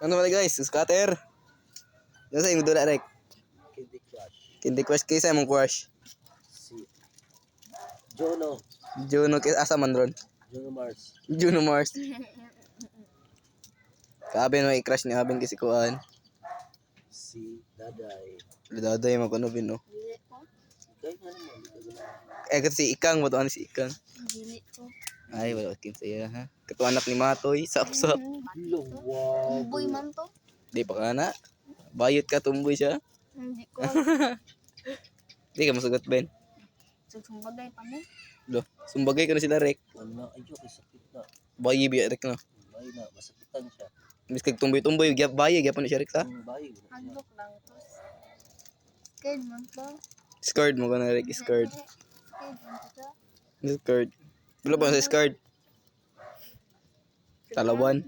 Ano ba, guys? Scatter. Ano sa imong dula, Rek? Candy Crush. Candy Crush, kaysa imong crush. Si Jono. Juno kay asa man ron? Jono Mars. Juno Mars. Kaaben may crush ni Aben kasi kuan. Si Daday. Daday mo kuno bin, no. Dili ko. Kaya nga naman, di ka ganun. Eh kasi ikang mo to, ano si ikang. Dili ko. Ay, wala kin sa iya, ha. Kato anak ni Matoy, sap-sap. Hello, wow. Tumboy man to. Di pa kana. Bayot ka, tumboy siya. Hindi ko. Di ka masugot, Ben. Susumbagay pa mo. Do, sumbagay ko na sila, Rek. Wala, ayo, kay sakit na. Bayi biya Rek, no. Bayi na, masakitan siya. Mis kag tumboy-tumboy, gyap bayi gyapon ni siya, Rek, sa. Ang bayi na siya. Handok lang to. Scared man to. Scared mo ko na, Rek, scared. Scared man to siya. Scared. Wala pa sa scared. Talawan.